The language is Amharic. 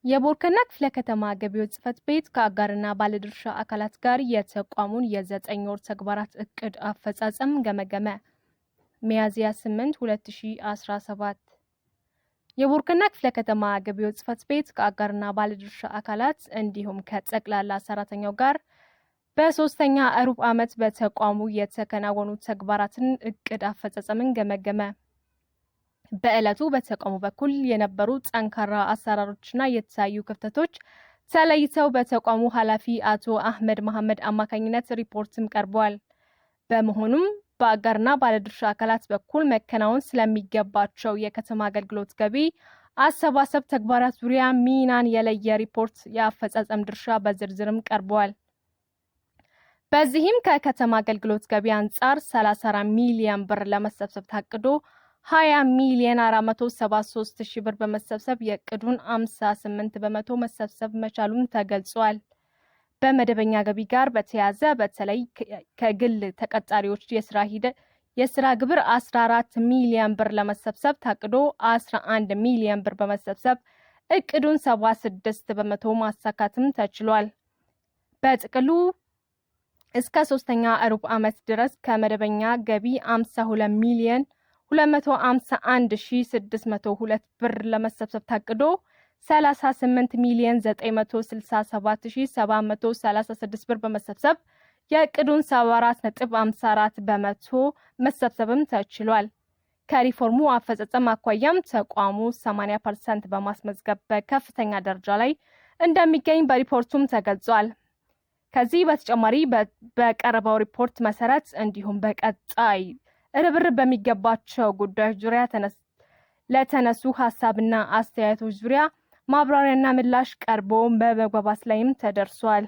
የቦርከና ክፍለ ከተማ ገቢዎች ጽሕፈት ቤት ከአጋርና ባለድርሻ አካላት ጋር የተቋሙን የ9 ወር ተግባራት እቅድ አፈጻጸም ገመገመ። ሚያዝያ 8 2017። የቦርከና ክፍለ ከተማ ገቢዎች ጽሕፈት ቤት ከአጋርና ባለድርሻ አካላት እንዲሁም ከጠቅላላ ሰራተኛው ጋር በሶስተኛ ሩብ ዓመት በተቋሙ የተከናወኑ ተግባራትን እቅድ አፈጻጸምን ገመገመ። በዕለቱ በተቋሙ በኩል የነበሩ ጠንካራ አሰራሮችና የታዩ ክፍተቶች ተለይተው በተቋሙ ኃላፊ አቶ አህመድ መሐመድ አማካኝነት ሪፖርትም ቀርቧል። በመሆኑም በአጋርና ባለድርሻ አካላት በኩል መከናወን ስለሚገባቸው የከተማ አገልግሎት ገቢ አሰባሰብ ተግባራት ዙሪያ ሚናን የለየ ሪፖርት የአፈጻጸም ድርሻ በዝርዝርም ቀርቧል። በዚህም ከከተማ አገልግሎት ገቢ አንጻር 34 ሚሊዮን ብር ለመሰብሰብ ታቅዶ 20 ሚሊዮን 473 ሺህ ብር በመሰብሰብ የእቅዱን 58% መሰብሰብ መቻሉን ተገልጿል። በመደበኛ ገቢ ጋር በተያያዘ በተለይ ከግል ተቀጣሪዎች የስራ ግብር 14 ሚሊዮን ብር ለመሰብሰብ ታቅዶ 11 ሚሊዮን ብር በመሰብሰብ እቅዱን 76% ማሳካትም ተችሏል። በጥቅሉ እስከ ሶስተኛ ሩብ ዓመት ድረስ ከመደበኛ ገቢ 52 ሚሊዮን 251,602 ብር ለመሰብሰብ ታቅዶ 38 ሚሊዮን 967,736 ብር በመሰብሰብ የእቅዱን 74.54% መሰብሰብም ተችሏል። ከሪፎርሙ አፈጻጸም አኳያም ተቋሙ 80% በማስመዝገብ በከፍተኛ ደረጃ ላይ እንደሚገኝ በሪፖርቱም ተገልጿል። ከዚህ በተጨማሪ በቀረበው ሪፖርት መሰረት እንዲሁም በቀጣይ ርብርብ በሚገባቸው ጉዳዮች ዙሪያ ለተነሱ ሀሳብና አስተያየቶች ዙሪያ ማብራሪያና ምላሽ ቀርቦ በመግባባት ላይም ተደርሷል።